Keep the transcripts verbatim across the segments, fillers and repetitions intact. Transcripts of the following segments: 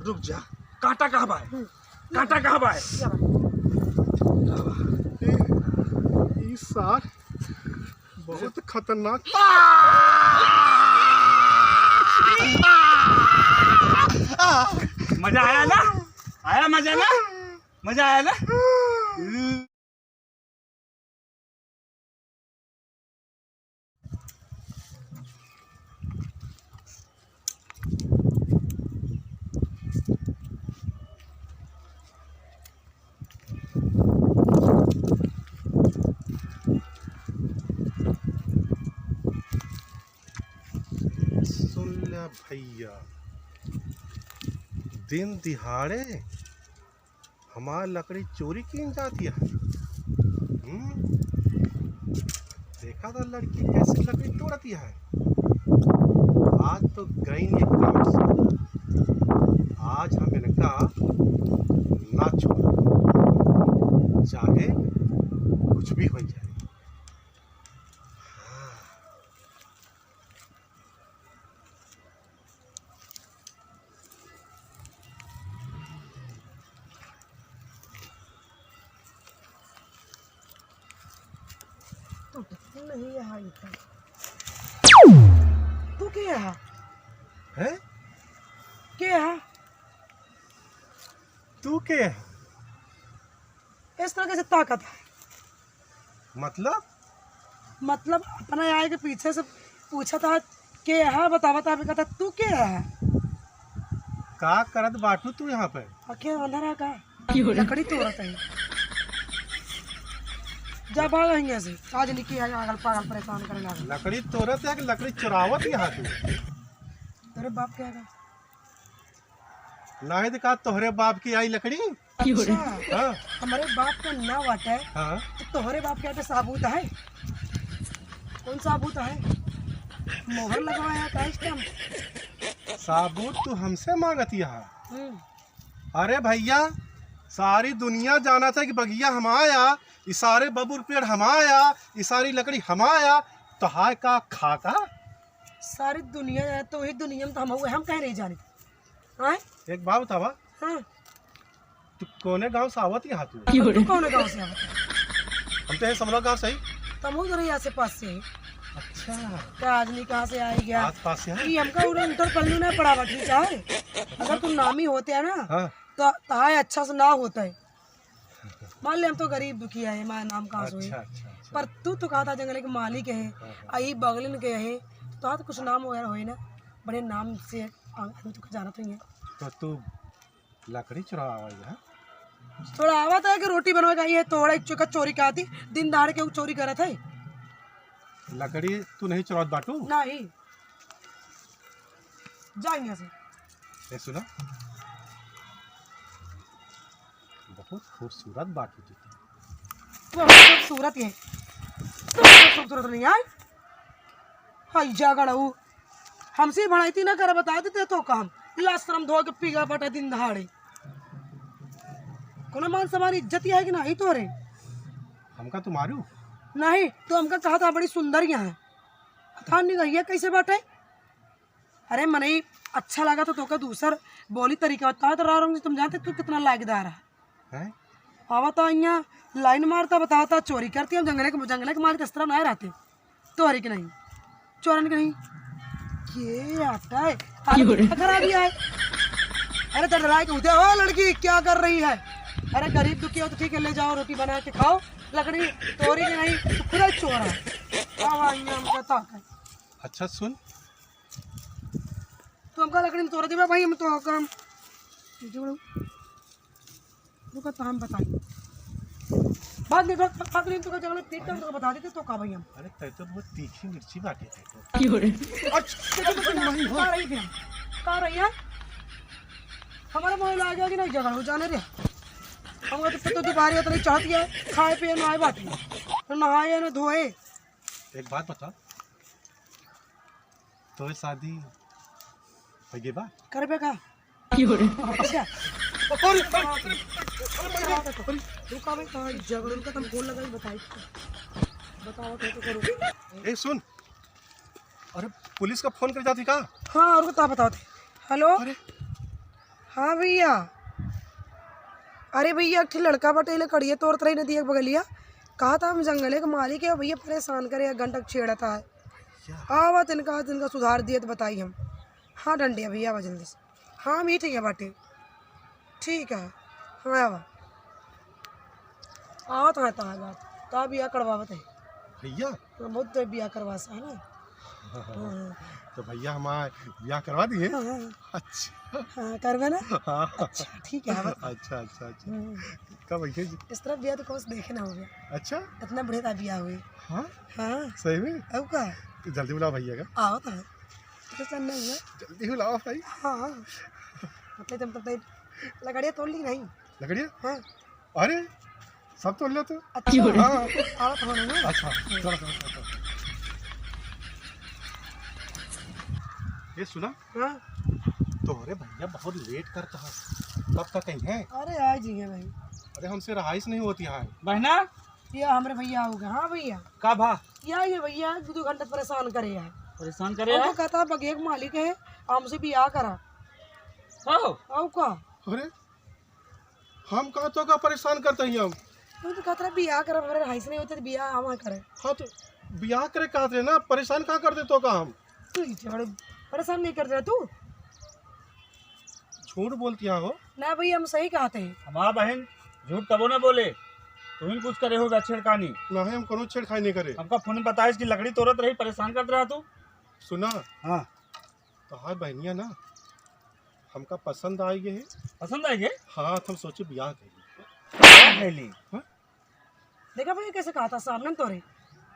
रुक जा, कांटा कहाँ बा? हम्म। कांटा कहाँ बा? या बा। ई, ई सार बहुत खतरनाक। मजा आया ना? आया मजा ना? मजा आया ना? सुन ल्या भइया, दिन दिहाड़े हमार लकड़ी चोरी कीन जात है। हम्म? देखा था लड़की कैसे लकड़ी तोड़त है। आज तो गई नहीं काम से। आज हम इनका ना छोड़, चाहे कुछ भी हो जाए। हाँ। तू नहीं यहाँ इधर। तू के यहाँ? हैं? के यहाँ? तू के यहाँ? इस तरह कैसे ताकत है? मतलब? मतलब अपने आए के पीछे से पूछा था, "के है?" बतावा था, अभी कहता, "तू के है?" का करत बाटू तू यहाँ पे? आखे अंधरा का? लकड़ी तोड़त है। जा भाग हियाँ से, आज निकी है पागल पागल परेशान करे लागल। लकड़ी तोड़त है कि लकड़ी चुरावत यहाँ तू? तेरे बाप के आएगा। नाही तो का तोहरे बाप की आई लकड़ी? अच्छा, हाँ। हमारे बाप का ना बाटे, हाँ। तो तोहरे बाप के आटे साबूत है? कौन साबूत है? मोहर लगवाया का इस टाइम? साबूत तू हमसे मांगत यहाँ? हम्म। अरे भइया, सारी दुनिया जानत है कि बगिया हमाया, ई सारे बबुर पेड़ हमाया, ई सारी लकड़ी हमाया, तो हाय का खा का? सारी दुनिया है, तो ही दुनिया में तो हम हुए, हम कहीं नहीं जाने। आए? एक बात बतावा। हाँ। तू कौने गांव से आवत यहाँ तू? तू कौने गांव से आवत? हम तो है समरा गांव से ही। तो हम उधर ही आसे पास से ही। अच्छा। तो आदमी कहाँ से आए गया? आस पास से है। ये हमका उधर इंटर पढ़ने ना पड़ा बा, ठीक है? अगर तू नामी होते है ना, हाँ। तो, तो हाय अच्छा से ना होता है। मान ले हम तो गरीब दुखिया है, हमारा नाम कहाँ से होई? अच्छा, अच्छा, अच्छा। पर तू तो कहा था जंगल के मालिक है, हाँ, हाँ। आ ई बगलन के है, तो आज कुछ नाम वगैरह होई ना, बड़े नाम से आ-, आदमी तो जानत होइए। तो तू लकड़ी चुरावा है? थोड़ा आवत है कि रोटी बनवा का, ये थोड़ा एक चोका चोरी का आती, दिन दहाड़ के वो चोरी करत है। लकड़ी तू नहीं चुरावत बाटू? नहीं। जा यहाँ से। ए, सुना, बहुत खूबसूरत बाटू तू। बहुत खूबसूरत है। तू खूबसूरत नहीं है। हाय जागड़ऊ, हमसे भड़ाइती ना करे, बता देते तो काम। लाज शरम धो के पीगा बाटा दिन दहाड़े। कोनो मान सम्मान इज्जत है कि नहीं तोरे? हमका तू मारू? नहीं, तो हमका कहा था बड़ी सुंदर यहाँ है। थान निगहिया कैसे बाटे? अरे मनई अच्छा लगा तो तोका दूसर बोली तरीका बता तो रहा हूँ, तुम जानते तू कितना लायकदार है। हैं? आवा तो यहाँ लाइन मारता बताता चोरी करती हम जंगले के, जंगले के मालिक इस तरह ना रहते। तोहरे के नहीं, चोरन के नहीं। ये आता है, अरे खराबी है। अरे तो डराए के उठे, ओ लड़की क्या कर रही है? अरे गरीब दुखी हो तो ठीक है, ले जाओ रोटी बना के खाओ, लकड़ी तोरी के नहीं, तू खुद ही चोर है। आवा यहाँ हमका ताक है। अच्छा सुन, तू हमका लकड़ी में तोड़ देबे भाई, हम तो काम रुका तो हम बताई। बाद में बात, बात नहीं तो का जंगल में देख के तो बता देते तो का भाई हम। अरे तै तो बहुत तीखी मिर्ची बाटे तै तो। अच्छा, तै तो नहीं हो। का रही है? का रही है? हमारे मोह लागे कि नहीं जगह हो जाने रे। हम तो, तो दोबारा इतना चाहती है, खाए पिए ना आए बाटी, तो नहाए ना धोए। एक बात बता, तोर शादी हो गई बा? करबे का? अच्छा। अरे, अरे, अरे, अरे, रुका भाई, कहाँ जगह रुका, तुम फोन लगाई बताई। बताओ तो, तो करो। ए, सुन, अरे, पुलिस का फोन कर जाती का? हाँ, रुका, बताओ थे। हेलो? अरे, हाँ भइया। अरे भइया, एक ठे लड़का बाटे, लकड़िया तोड़त रही नदी एक बगलिया। कहा था हम जंगले के मालिक है भइया, परेशान करे, एक घंटा छेड़त है। आवा तनका, तनका सुधार दिए तो बताई हम। हाँ डंडिया भइया, आवा जल्दी से। हाँ मीटिंग है बाटे। ठीक है, हाँ आवा। आवत है तार बात, ता बियाह करवावत है। भइया? हाँ, बहुत तो बियाह करवा सा है ना। हाँ। तो भइया हमार बियाह करवा दिए? हाँ, हाँ। अच्छा। हाँ, करबे ना? हाँ। अच्छा, ठीक है, आवत है। अच्छा, अच्छा, अच्छा। हम्म। कब भइया जी? इस तरफ बियाह तो कुछ देखे ना हो गया। अच्छा? इतना बढ़िया था बियाह हुई। हाँ? हाँ। सही में? अब का? तो जल्दी बुलाओ भइया का। आवत है। टेंशन नहीं है। जल्दी बुलाओ भाई। हाँ, हाँ। मतलब तुम तो लकड़िया तोड़ ली नहीं? लकड़िया? हाँ। अरे, सब तोड़ लिया तू? अच्छा। हाँ। आवत हो ना? अच्छा, चलो, चलो, चलो, चलो। ये सुना? हाँ। तोहरे भइया बहुत लेट करता है, कब तक आई है? अरे, आ जाइए भाई। अरे, हमसे रहाइश नहीं होती है। बहना? या हमरे भइया हो गए। हाँ भइया। का भा? या ये भइया दो, दो घंटा परेशान करे यार। परेशान करे हमको यार? कहता बगिया के मालिक है, हमसे बियाह करा। हो। आओ का? अरे, हम कहाँ तो का परेशान करते हैं हम? तू तो कहत रहा बियाह करे, हमरे भाई से नहीं होते तो बियाह हम करे। हाँ तो बियाह करे कहत रहे ना, परेशान कहाँ कर देतो का हम? तू ही बड़े परेशान नहीं कर रहा तू। झूठ बोलती हो। ना भइया, हम सही कहत है। हमार बहन झूठ कबो ना बोले। तुम कुछ करे होगा छेड़खानी। नहीं, हम कोनो छेड़खानी नहीं करे। हमका फोन में बताइस कि लकड़ी तोड़त रही, परेशान करत रहा तू। सुना। हाँ। तोहार बहनिया ना हमका पसंद आइ गए है। पसंद आइ गए? हाँ, तो हम सोचे बियाह कर ली। बियाह कर ली? हाँ? देखा भइया कैसे कहत है सामने तोरे।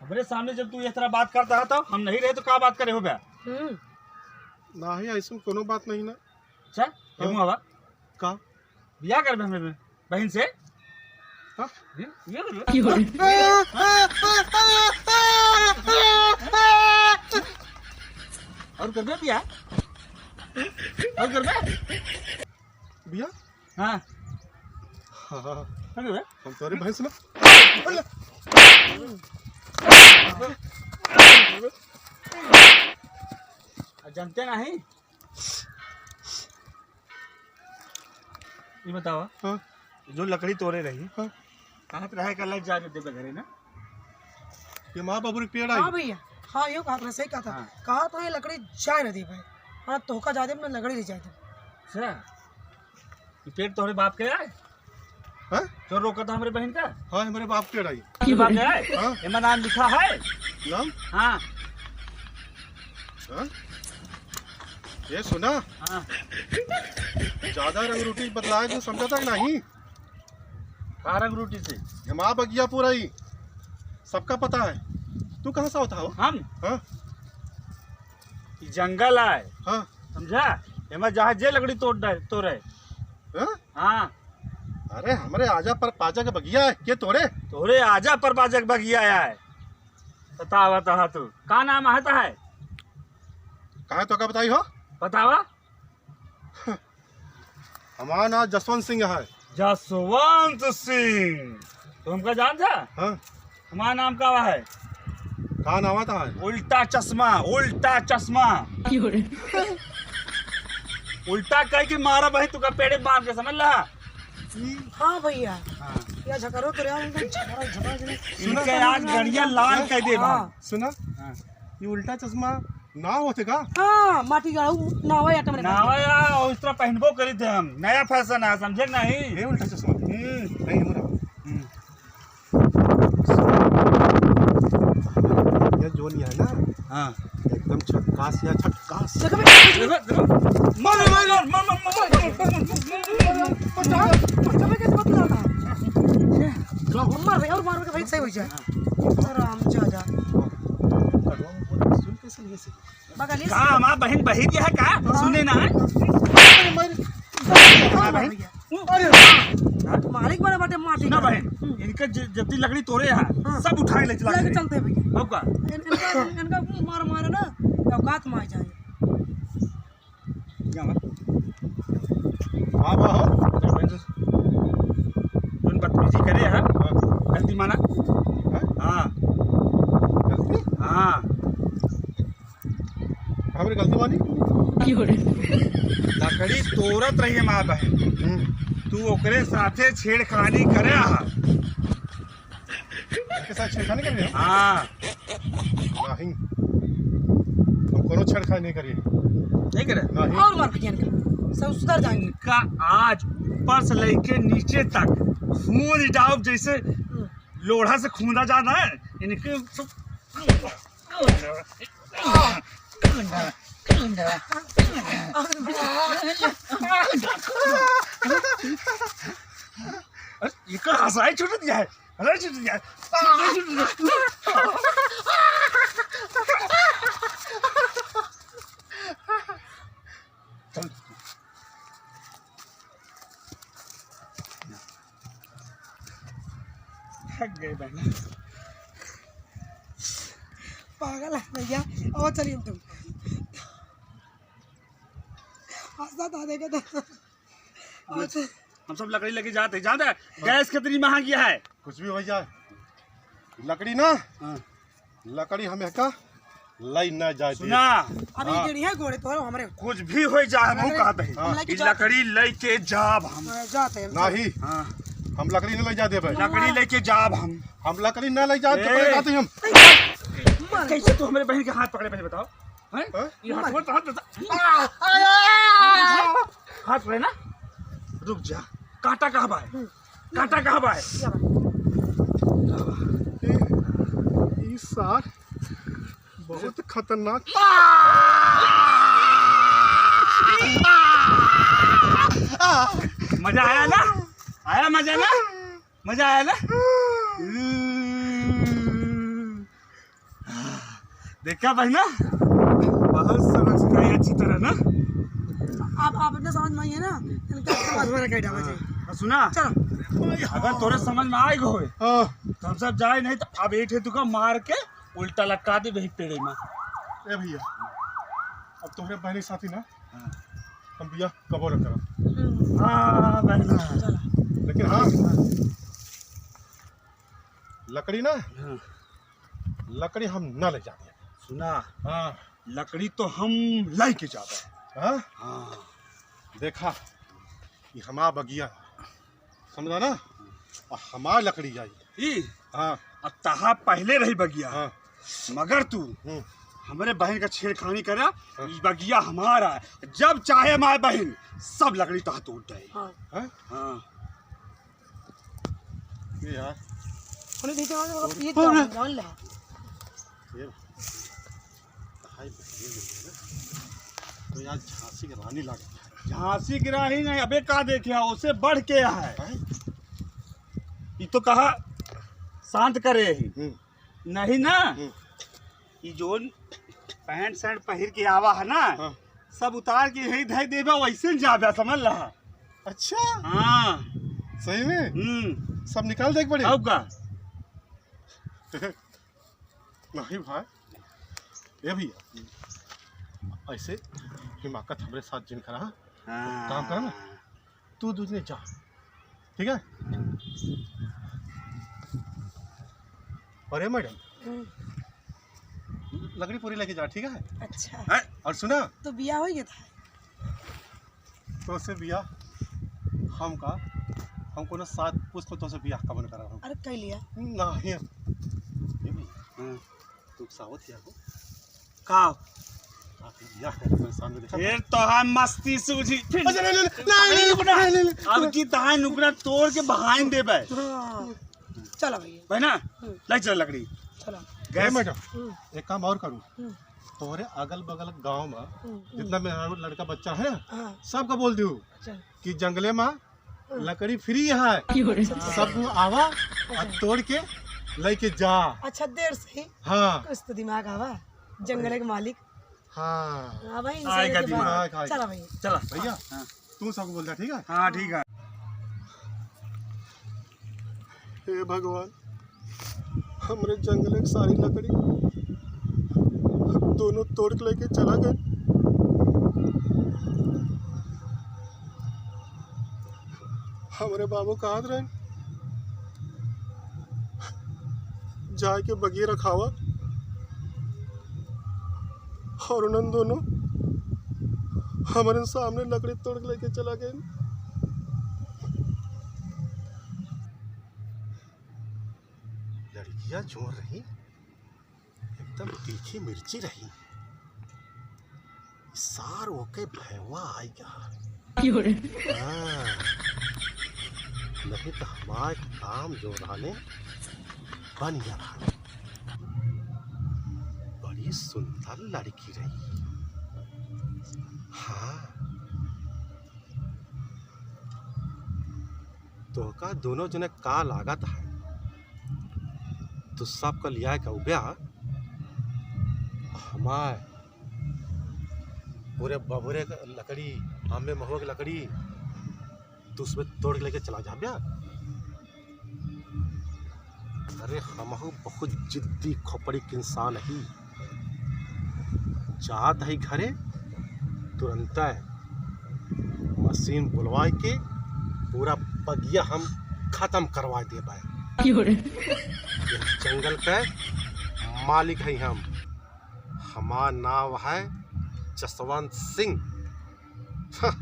हमरे सामने जब तू ये तरह बात करत है तो हम नहीं रहे तो का बात करे हो बे? हम्म। नहीं, ऐसन कोनो बात नहीं ना। अच्छा, हाँ। एमू आवा। का? बियाह करबे हमरे बहन से? हाँ? ये, ये करबे? और करबे बियाह? और करबे? बियाह? हाँ। हाँ, हाँ, हाँ। करबे? हम तोरे बहन से ना। जानते नहीं? ये बतावा, हाँ। जो लकड़ी तोड़े रही, हाँ। कहत रहे का लग जा देबे घरे ना? ये माँ बाबू के पेड़ आई। हाँ भइया, हाँ, यो कहत रहे, सही कहत है। हाँ। कहत रहे लकड़ी जाए ना देबे। हाँ, तोहका जाए देबे ना, लकड़ी ले जाए देबे। अच्छा, ये पेड़ तोहरे बाप के आए? हाँ? जो रोका था हमरे बहन का? हाँ, हमरे बाप के रही। हमरे बाप के रही? हाँ। एमा नाम लिखा है? नाम? हाँ। हाँ? ये सुना? हाँ। ज्यादा रंग रूटी बतलाए तो समझा था कि नहीं? का रंग रूटी से? एमा बगिया पूरा ही। सबका पता है। तू कहाँ से होता हो? हम? हाँ। ई जंगल आए। हाँ। समझा? एमा जहाँ जे लकड़ी तोड़ डाए, तोड़े। हाँ? हाँ। अरे, हमरे आजा पर पाजा के बगिया है, के तोड़े? तोरे आजा पर पाजा के बगिया है। बतावा तहा तू, का नाम है तहा? कहाँ तो का बताई हो? बतावा। हमारा नाम जसवंत सिंह है। जसवंत सिंह, तो हमका जान था? हाँ। हमारा नाम का है? का नाम आता है? उल्टा चश्मा, उल्टा चश्मा। क्यों रे? उल्टा कह के मारा भाई, तुका पेड़े बांध के, समझ ला? हाँ भइया। हाँ। या झगड़ो तो रहा, उनको झगड़ा, झगड़ा, झगड़ा। इनके आज गड़िया लाल कह दे भाई। हाँ। सुना? हाँ। ये उल्टा चश्मा नाव होते का? हाँ, माटी गाड़ू नावा या टमरे नावा या, और इस तरह पहनबो करी थे हम। नया फैशन है, समझे कि नहीं? ये उल्टा चश्मा? हम्म। नहीं, हमरा। हम्म। ये जोन ये है ना? हाँ। एकदम झक्कास या झक्कास। देखो बे, देखो, देखो। मार, मार, मार। बचा, बचा, बचा, कैसे बतला था? मार बे, और मार बे, भाई, सही हो जाए। हाँ। राम जा, जा। सुन कैसे नहीं से? बगल ही का हमार बहिन बहिर है का? हाँ। सुने ना है? अरे मार। हाँ, भैया। अरे। मालिक बड़े बड़े माटी सुना का। बहिन, हम्म। इनके ज-, जब तक लकड़ी तोड़े हैं, हाँ। सब उठाए ले चला लेके के। चलते हैं भैया। अब का? इन-, इनका, इनका मार मारे ना, औकात में आ जाए। क्या बात? हाँ, बा हो। जोन बदतमीजी करे है, हाँ। गलती माना। हाँ? हाँ। गलती? हाँ। हमरे गलती मानी? क्यों रे? लकड़ी तोड़त रही हमार बहिन। हम्म। तू ओकरे साथे छेड़खानी करे हा। ओकरे साथ छेड़खानी कर रहे हो? हाँ। नहीं, हम कोनो छेड़खानी नहीं करिए। नहीं करे? नहीं। और मार पिटियन का, सब सुधर जाएंगे। का आज ऊपर से लेके नीचे तक खून डाउब जैसे हम्म। लोढ़ा से खूंदा जाता है, इनके सब अरे, इनका हंसाई छूट दिया है, हंसाई छूट दिया है। चल। थक गए बहना। पागल है भैया, और चलिए तुम। हंसता था, देखा था। और कुछ, हम सब लकड़ी लेके जाते, जाते हैं। गैस कितनी महंगी है? कुछ भी हो जाए, लकड़ी ना, हाँ। लकड़ी हम एका लई ना जाए दे। सुना। अभी हाँ। देरी है, घोड़े तो हमरे। कुछ भी हो जाए, हम लकड़ी कहते हैं। हाँ। हम लेके कि जाते लकड़ी लेके जाब हम। हाँ, जाते हैं। नहीं, हाँ। हम लकड़ी ना ले जा देबे। लकड़ी लेके जाब हम। हम लकड़ी ना ले जा ए। देबे, कहते हैं हम। मार। कैसे तू हमारे बहन के हाथ पकड़े, पहले बताओ? हैं? हाँ? ये हाथ मार। पकड़, हाथ पकड़। आ, आ, आ। हाथ पकड़े ना? रुक जा। कांटा कहाँ बा? हम्म। कांटा कहाँ बा? ये बा। ई, ई सार बहुत खतरनाक। मजा आया ना? आया मजा ना? मजा आया ना? देखा बहिना, बहुत समझ गई अच्छी तरह ना। अब आप अपने समझ में आई है ना, इनका समझ में रखे डाला चाहिए। हाँ, सुना? चलो। अगर तोरे समझ में आए होए, हाँ। तो हम सब जाए, नहीं तो अब एक ठे तुका मार के उल्टा लटका दे वही पेड़े में। ए भैया, अब तोहरे बहनी साथी ना, हाँ। हम बियाह कबो न करब। हम्म। हाँ, बहिना। चलो। लेकिन हाँ, लकड़ी ना, हाँ। लकड़ी हम ना ले जाते। सुना, हाँ। लकड़ी तो हम लेके जाबे। हाँ? हाँ। देखा, ये हमार बगिया, समझा ना? और हमार लकड़ी आई। ई? हाँ। अब तहा पहले रही बगिया। हाँ। मगर तू हम्म। हमरे बहन का छेड़खानी करा, हाँ। ई बगिया हमारा है। जब चाहे हमारे बहन सब लकड़ी तहा तोड़ दे। हाँ। हाँ? हाँ। ये यार। उन्हें देखे वाले लोग ये अरे। जान, जान ले। ये भाई, ये ले ले ना। तो यार, झांसी की रानी लग गई। झांसी की रानी नहीं, अबे का देखे, उसे बढ़ के है। हैं? ये तो कहा शांत करे ही। हम्म। नहीं ना। हम्म। ये जोन पैंट शर्ट पहिर के आवा है ना, हाँ। सब उतार के यही धर देबा, वैसे न जाबा, समझ लहा। अच्छा? हाँ। सही में? हम्म। सब निकाल दे एक बड़े? अब का? नहीं भाई, ये भैया, ऐसे हिमाकत हमरे साथ जिन करा, हाँ। काम करा ना, तू दूसरे जा, ठीक है? अरे मैडम, हम्म। लकड़ी पूरी लेके जा, ठीक है? अच्छा। हैं? और सुना? तो बिया हो गया था? तोसे बियाह हम का, हम कोनो सात पुस्त तोसे बियाह कबन करा हम। अरे, कह लिया। नहीं। ये भी, हाँ। तू सावत क्या हो? का? आप बियाह कर, कोई सामने देखा फिर था? तो हम मस्ती सूझी। फिर अच्छा, नहीं, नहीं, नहीं, नहीं, नहीं, नहीं, नहीं, नहीं। अब की तहां नुकरा तोड़ के बहाइन देबे। हाँ। चला भैया। भाई ना, हम्म। ले चल लकड़ी। चला। ए गैस। मैडम, हम्म। एक काम और करूँ। हम्म। तोहरे अगल बगल गांव में हम्म, हम्म। जितना मेहरारू लड़का बच्चा है, हाँ। सबका बोल दियो अच्छा। कि जंगले में हम्म। लकड़ी फ्री है, अच्छा। सब तू आवा और अच्छा। तोड़ के लेके जा। अच्छा, देर से ही हाँ। कुछ तो दिमाग आवा, जंगले के मालिक। हाँ। हाँ भाई, आएगा इंसान के दिमाग। दिमाग। आएगा। चला भाई। चला। भैया, हाँ। तू सबको बोल दे, ठीक है? हाँ, ठीक है। हे भगवान, हमरे जंगले के सारी लकड़ी दोनों तोड़ के लेके चला गए। हमरे बाबू कहत रहे, जाए के बगिए रखावा और उन्हन दोनों हमरे सामने लकड़ी तोड़ के लेके चला गए। लड़किया जोन रही, एकदम तीखी मिर्ची रही। सार ओके भयवा आइगा। हाँ, नहीं तो हमार काम जो रहने बन गया रहा। बड़ी सुंदर लड़की रही। हाँ, तोहका दोनों जने का लागत है? तू सबका लिया के उब्या, हमार पूरे बबुरे के लकड़ी, अम्बे महुआ के लकड़ी, तू उसमें तोड़ के लेके चला जा ब्या। अरे, हमहू बहुत जिद्दी खोपड़ी के इंसान ही। जात ही घरे, तुरंत मशीन बुलवाए के पूरा बगिया हम खत्म करवा देबे। ये जंगल के मालिक है हम। हमार नाम है जसवंत सिंह। हाँ,